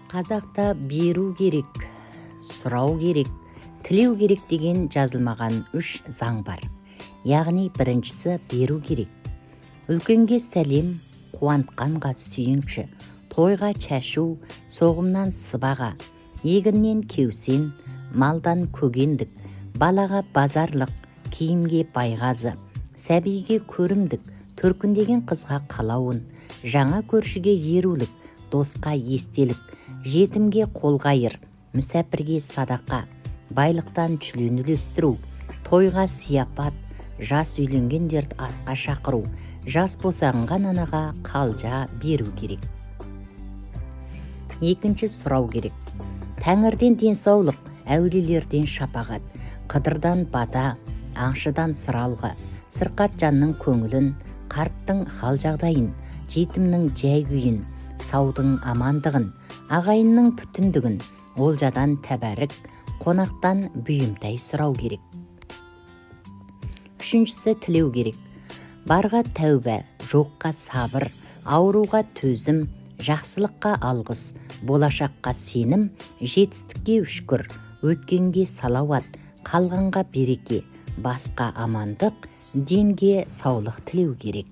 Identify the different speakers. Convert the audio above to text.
Speaker 1: Қазақта беру керек, сұрау керек, тілеу керек деген жазылмаған үш заң бар. Яғни біріншісі – беру керек. Үлкенге сәлем, қуантқанға сүйінші, тойға шашу, соғымнан сыбаға, егіннен кеусен, малдан көгендік, балаға базарлық, киімге байғазы, сәбиге көрімдік, төркіндеген қызға қалауын, жаңа көршіге ерулік, досқа естелік, жетімге қолқайыр, мүсәпірге садақа, байлықтан жүлен үлестіру, тойға сияпат, жас үйленгендерді асқа шақыру, жас босанған анаға қалжа беру керек. Екінші – сұрау керек. Тәңірден денсаулық, әулиелерден шапағат, қыдырдан бата, аңшыдан сыралғы, сырқат жанның көңілін, қарттың хал жағдайын, жетімнің жай күйін, саудың амандығын, ағайынның бүтіндігін, олжадан тәбәрік, қонақтан бұйымтай сұрау керек. Үшіншісі – тілеу керек. Барға тәуба, жоққа сабыр, ауруға төзім, жақсылыққа алғыс, болашаққа сенім, жетістікке шүкір, өткенге салауат, қалғанға береке, басқа амандық, денге саулық тілеу керек.